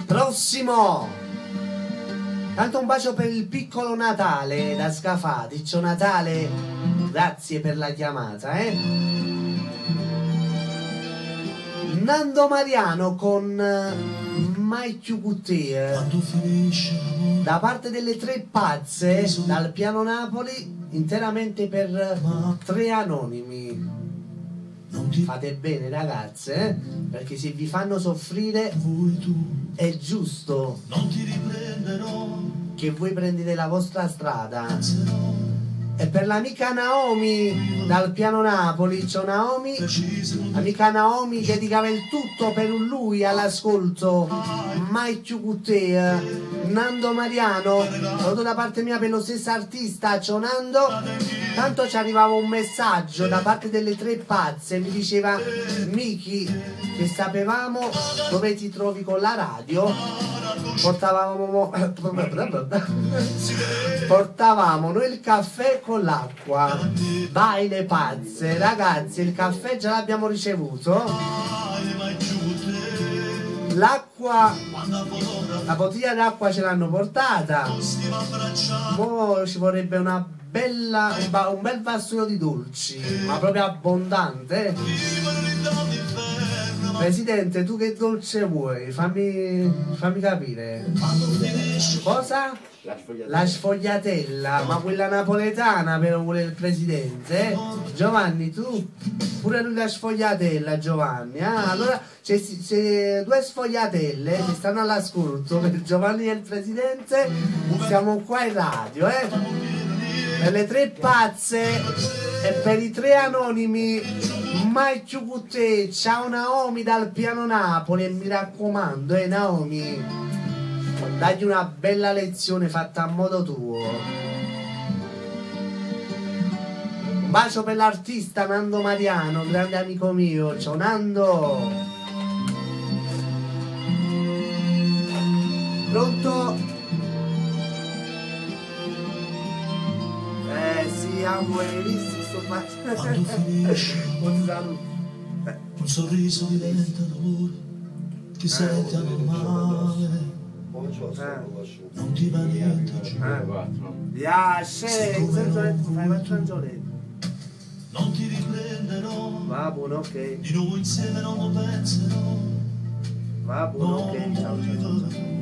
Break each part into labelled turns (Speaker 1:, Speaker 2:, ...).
Speaker 1: Prossimo! Tanto un bacio per il piccolo Natale da Scafati. Ciao Natale, grazie per la chiamata, eh? Nando Mariano con Mai cchiù cu te.
Speaker 2: Quando finisce l'amore
Speaker 1: Da parte delle tre pazze, dal piano Napoli, interamente per tre anonimi.
Speaker 2: non ti
Speaker 1: Fate bene ragazze, eh? Perché se vi fanno soffrire
Speaker 2: vuoi tu,
Speaker 1: è giusto
Speaker 2: non ti riprenderò,
Speaker 1: che voi prendete la vostra strada.
Speaker 2: penserò,
Speaker 1: E per l'amica Naomi dal piano Napoli, ciao Naomi,
Speaker 2: preciso non ti
Speaker 1: l'amica Naomi dedicava il tutto per un lui all'ascolto, mai cchiù cu te, Nando Mariano, saluto da parte mia per lo stesso artista, ciao Nando. Tanto ci arrivava un messaggio da parte delle tre pazze, mi diceva Miki che sapevamo dove ti trovi con la radio, portavamo, portavamo noi il caffè con l'acqua. Vai le pazze, ragazzi, il caffè già l'abbiamo ricevuto.
Speaker 2: mai cchiù cu te.
Speaker 1: L'acqua,
Speaker 2: Quando fotografia
Speaker 1: la bottiglia d'acqua ce l'hanno portata.
Speaker 2: ti va abbracciata,
Speaker 1: Mo ci vorrebbe una bella, un bel vassoio di dolci, ma proprio abbondante.
Speaker 2: vivere dall'inferno, ma
Speaker 1: Presidente, tu che dolce vuoi? Fammi capire.
Speaker 2: quando finisce
Speaker 1: Cosa?
Speaker 3: La sfogliatella.
Speaker 1: La sfogliatella, ma quella napoletana però vuole il presidente. Eh? Giovanni, tu? Pure lui la sfogliatella, Giovanni. Ah, allora c'è due sfogliatelle che stanno all'ascolto per Giovanni e il presidente. Siamo qua in radio, eh? Per le tre pazze e per i tre anonimi, mai cchiù cu te. Ciao Naomi dal piano Napoli e mi raccomando, Naomi, dagli una bella lezione fatta a modo tuo. Un bacio per l'artista Nando Mariano, grande amico mio. Ciao Nando! Pronto? Sì, amo, hai visto sto
Speaker 2: Quando
Speaker 1: bacio?
Speaker 2: finisce
Speaker 1: Un saluto.
Speaker 2: un sorriso diventa dolore, ti senti anormale, non ti va niente giù,
Speaker 1: Ya, scende, senza fai quattro angioletti.
Speaker 2: non ti riprenderò,
Speaker 1: Va buono, ok.
Speaker 2: di nuovo insieme non lo penserò,
Speaker 1: Va buono,
Speaker 2: no,
Speaker 1: ok.
Speaker 2: non
Speaker 1: Ciao, ciao, ciao, ciao.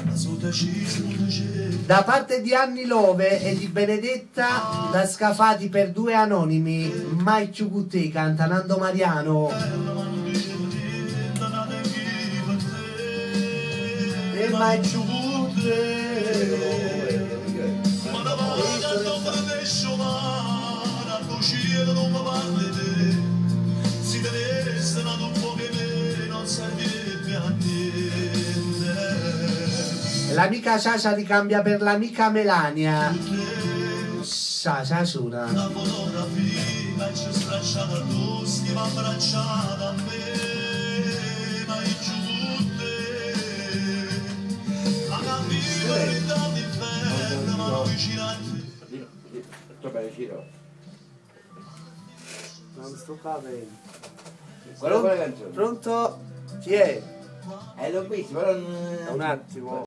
Speaker 2: Ma sono deciso, non dicevo,
Speaker 1: Da parte di Anni Love e di Benedetta da Scafati per due anonimi, mai cchiù cu te, canta Nando Mariano.
Speaker 2: ma non dicevo niente, nada chi per te.
Speaker 1: E mai cchiù cu te.
Speaker 2: Ma una volta dopo te sciomare, al cielo non mi parli te. Si tenesse nato un po' che me, non servirebbe a niente.
Speaker 1: L'amica Ciacia ricambia per l'amica Melania. Ciacia Ciuna.
Speaker 2: La fotografia ci stracciata tu, ti va abbracciata a me, ma io giù te. La capiva dall'inferno, ma non vicino a te.
Speaker 3: Tutto bene, Ciro.
Speaker 1: Non sto capendo.
Speaker 3: Qual è quella canzone?
Speaker 1: Pronto? Chi è?
Speaker 3: L'ho visto, però non...
Speaker 1: Un attimo.